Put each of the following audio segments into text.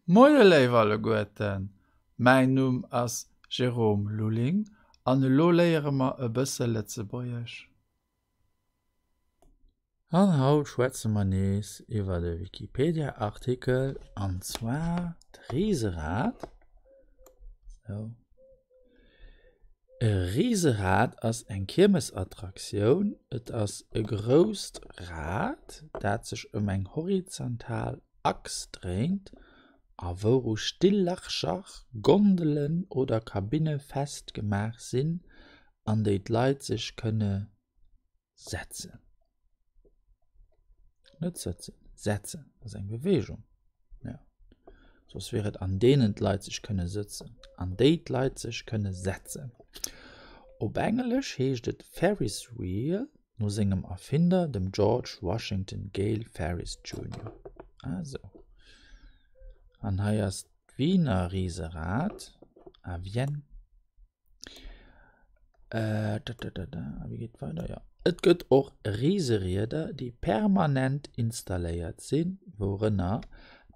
Moie léif alleguerten, mäin Numm ass Jérôme Lulling an elo léiere mer e bësse Lëtzebuergesch. An haut schwätze mer nees iwwer e Wikipedia-Artikel, an zwar d'Riserad. Sou. E Riserad ass eng Kiermesattraktioun. Et ass e grousst Rad, dat sech ëm eng horizontal Achs dréint a wouru Stillercher, Gondelen oder Kabinne festgemaach sinn, an déi d'Leit sech kënne setzen. Net sëtzen, setzen, dat ass eng Beweegung. Ja. Soss wier et an deenen d'Leit sech kënne sëtzen, an déi d'Leit sech kënne setzen. Op Englesch heescht et Ferris Wheel. No sengem Erfinder, dem George Washington Gale Ferris Junior. Ah sou. An hei ass d'Wiener Rieserad à Vienne. Äh, da, da, da, da. Wéi geet weider? Ja. Et gëtt och Riserieder, déi permanent installéiert sinn, wourënner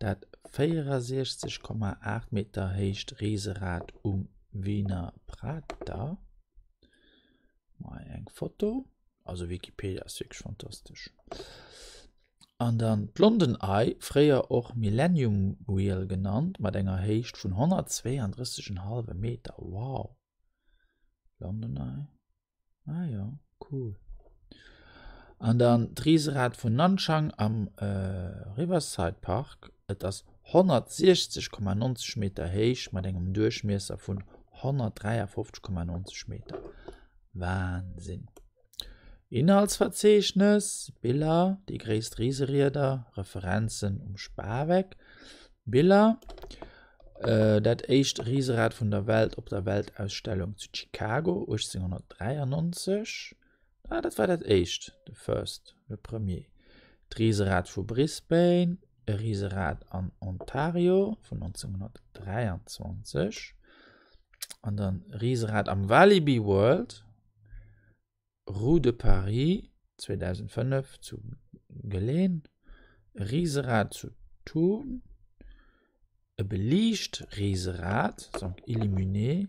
dat 64,8 Meter héicht Riserad um Wiener Prater. Mei eng Foto. Also Wikipedia ass wierklech fantastesch. An dann d'London Eye, fréier och Millennium Wheel genannt, mat enger Héicht vun 132,5 Meter. Wow! London Eye. Ah jo, cool. An dann d'Riserad vun Nanchang am Riverside Park. Et ass 160,90 Meter héich mat engem Duerchmiesser vun 153,90 Meter. Wahnsinn! Inhaltsverzeechnes, Biller, déi gréisst Riserieder, Referenzen um Spaweck, Biller, dat éischt Riserad vun der Welt op der Weltausstellung zu Chicago 1893. Ah, dat war dat éischt, the first, le premier. D'Riserad vu Brisbane, e Riserad an Ontario vun 1923, an dann Riserad am Walibi World, Rue de Paris 2005 zu Geleen, e Riserad zu Thun, E beliicht Riserad, donc illuminé,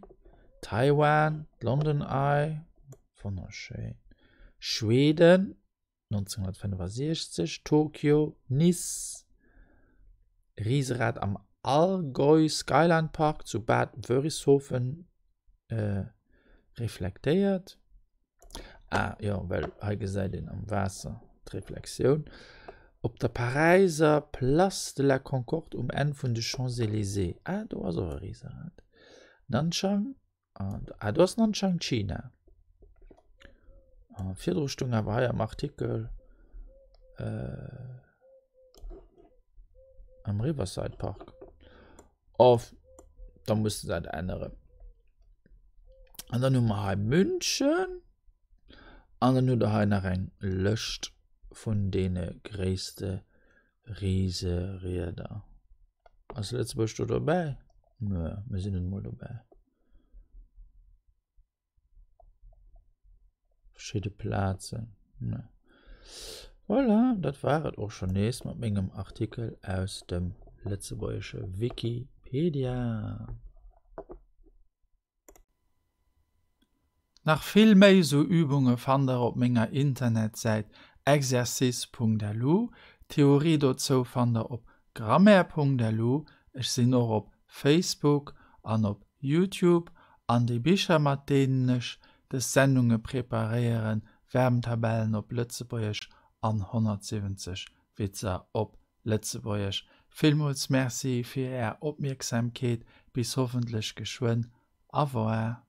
Taiwan, d'London Eye, wonnerschéin, Schweden, 1965, Tokio, Nice, Riserad am Allgäu Skyline Park zu Bad Wörishofen, reflektéiert. Ah jo, well hei gesäit een am Waasser d'Reflexioun. Op der Paräiser Place de la Concorde um Enn vun de Champs-Élysées. Ah, do ass och e Riserad. Nanchang, ah, do ass Nanchang, China. Ah, virdru stoung awer hei am Artikel äh, am Riverside Park. Oh, da muss de dat änneren. An dann hu mer hei München. An dann hutt der hei nach eng Lëscht vun deene gréisste Riserieder. Ass Lëtzebuerg do dobäi? Nö, mir sinn net emol dobäi. Verschidde Plazen. Ne. Voilà, dat war et och schon nees mat mengem Artikel aus dem lëtzebuergesche Wikipedia. Nach vill méi esou Übunge fannt der op menger Internetsäit exercice.lu. D'Theorie dozou fannt der op grammaire.lu. Ech sinn och op Facebook an op Youtube an déi Bicher mat deenen ech des Sendunge preparéieren, Verbentabellen op Lëtzebuergesch an 170 Witzer op Lëtzebuergesch. Villmools Merci fir är Opmierksamkeet, bis hoffentlech geschwënn. Au revoir.